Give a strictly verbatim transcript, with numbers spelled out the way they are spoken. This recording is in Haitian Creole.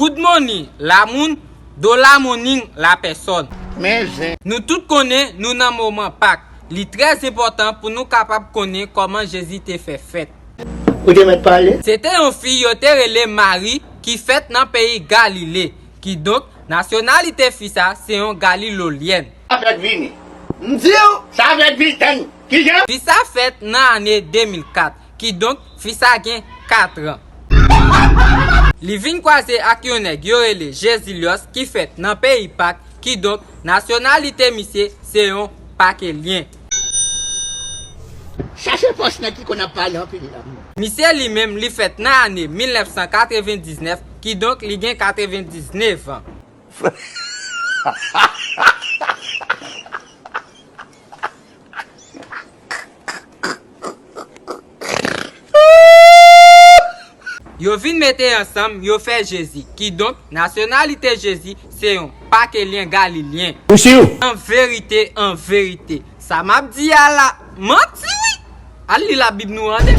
Good morning, lamoun, dola moning, lapèsòn. Men zen. Nou tout konnen nou nan moman Pak. Li trè enpòtan pou nou kapab konnen kòman Jezi te fè fèt. Ou te mèt pale? Se te yon fi yo te rele Mari ki fèt nan peyi Galile. Kidonk, nasyonalite fi sa se yon Galilolyèn. Sa fèk vini. M di w, sa fèk vini. Tann. Kijan? Fi sa fèt nan ane de mil kat. Kidonk, fi sa gen kat an. Li vin kwaze ak yon nèg yo rele Jezilyòs ki fèt nan peyi Pak. Kidonk, nasyonalite misye se yon Pakelyen. Chache fòs nèg ki konn ap pale anpil la. Misye li menm li fèt nan ane mil nèf san katrevendiznèf, kidonk li gen katrevendiznèf an. Yo vin mete ansanm, yo fè Jezi. Kidonk, nasyonalite Jezi se yon Pakelyen Galilyen. Ou si? An verite, an verite, sa m ap di a la, manti wi! Al li Labib nou an de.